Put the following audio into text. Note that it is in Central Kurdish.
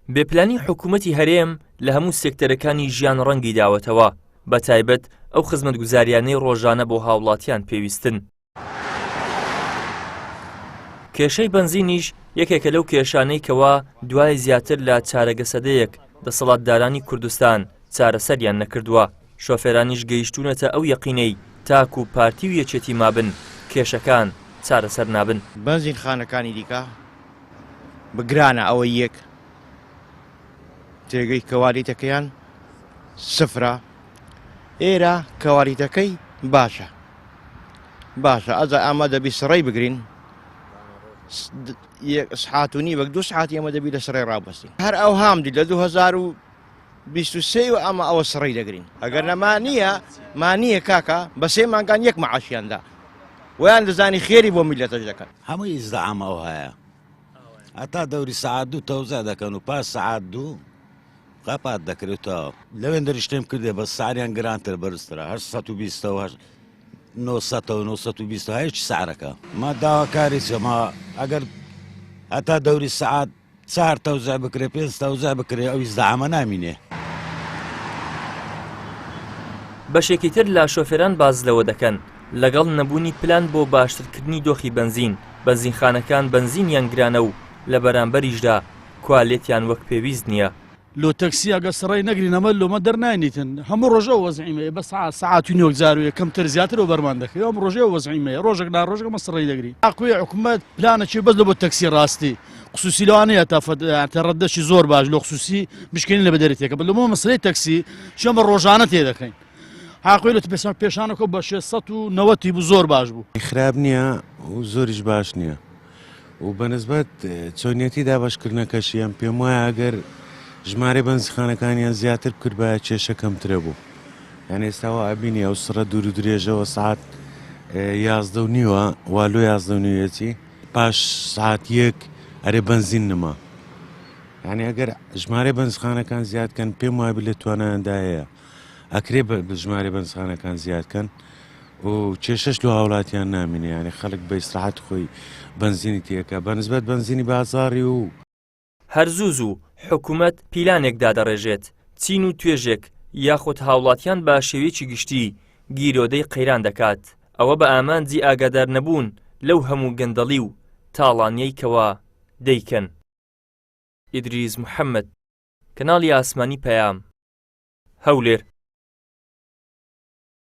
بێپلانی حکوومەتی هەرێم لە هەموو سێکتەرەکانی ژیان ڕەنگی داوەتەوە، بەتایبەت ئەو خزمەتگوزاریانەی ڕۆژانە بۆ هاوڵاتیان پێویستن. کێشەی بەنزینیش یەکێکە لەو کێشانەی کەوا دوای زیاتر لە چارەگە سەدەیەک دەسەڵاتدارانی کوردستان چارەسەریان نەکردووە، شۆفێرانیش گەیشتوونەتە ئەو یەقینەی تاکو پارتی و یەکێتی مابن کێشەکان چارەسەر نابن. بەنزینخانەکانی دیکە بگرانە ئەوە یەک جێگەی کەوالیتەکەیان سفرە ئێرە کەوالیتەکەی باشە باشە ئەجا ئەمە دەبی سڕی بگرین سعات و نیوەک دو سعاتی ئەمە دەبی لە سڕێ ڕابستین هەر ئەو هامدی لە 2023 و ئەمە ئەوە سڕی دەگرین ئەگەر نەما نییە مانیە کاکە بە سێ مانگان یەک معاشیاندا ویان دەزانی خێری بۆ میلەتەش دەکەن هەمووی ئیزدەعام ئەو هەیە هەتا دەوری سەعات دوو تەوزع دەکەن و پاش سەعات دوو قەپات دەکرێت تەواو. لەوێندەریش تێم کردێ بەس سعریان گرانتر بەرزترە هەر 120 و هەر 900 و 920 و هەیەکی سعرەکە. ما داواکاری چە ما ئەگەر هەتا دەوری سەعات چار تەوزع بکرێ پێنج تەوزع بکرێ ئەو ئیزدەعامە نامینێ. بەشێکی تر لە شۆفێران باس لەوە دەکەن، لەگەڵ نەبوونی پلان بۆ باشترکردنی دۆخی بەنزین، بەنزینخانەکان بەنزینیان گرانە و لە بەرامبەریشدا کوالێتیان وەک پێویست نییە. لۆ تەکسی ئەگەر سڕەی نەگرین ئەمە لۆمە دەرناینیتن هەموو ڕۆژ ئەو وەزعی مەیە بە سەعات سەعات و نیوەک جار و کەمتر زیاتر ئەو بەرمان دەکەوێ ئەم ڕۆژێ ئەو وەزعی مەیە ڕۆژێک نا ڕۆژێک ئەمە سڕەی دەگرین ئاقوی حکومەت پلانەکی بەس لە بۆ تەکسی ڕاستی خصوصی لەوانەیە تا فەد تا ڕەدەشی زۆر باش لۆ خصوصی بشکێنین لە بەدەری تێکە بە لۆمە مەسەلەی تەکسی چۆن بە ڕۆژانە تێ دەکەین حاقوی لە پێشان پێشانەکە بە 690 بوو زۆر باش بوو. خراپ نییە و زۆریش باش نییە و بەنسبەت چۆنیەتی دابەشکردنەکەشیان پێم وایە ئەگەر ژمارەی بەنزیخانەکانیان زیاتر بکردبایە کێشە کەمترە بوو یان ئێستا وا ئەبینی ئەو سڕە دوور و درێژەوە سعات یازدە و نیوە وا لۆ یازدە و نیوەتی پاش سعات یەک ئەرێ بەنزین نما یعنی ئەگەر ژمارەی بەنزخانەکان زیاد کەن پێم وایە لە توانایاندا هەیە ئەکرێ ژمارەی بەنزخانەکان زیاد کەن و کێشەش لۆ هاوڵاتیان نامینێ یانی خەڵک بە ئیسراحەت خۆی بەنزینی تێکا بە نسبەت بەنزینی بازاڕی و. هەر زوو زوو حکومەت پیلانێک دادەڕێژێت، چین و توێژێک یاخود هاوڵاتیان بە شێوەیەکی گشتی گیرۆدەی قەیران دەکات، ئەوە بە ئامانجی ئاگادار نەبوون لەو هەموو گەندەڵی و تاڵانیەی کەوا دەیکەن. ئیدریس محەمەد، کەناڵی ئاسمانی پەیام، هەولێر.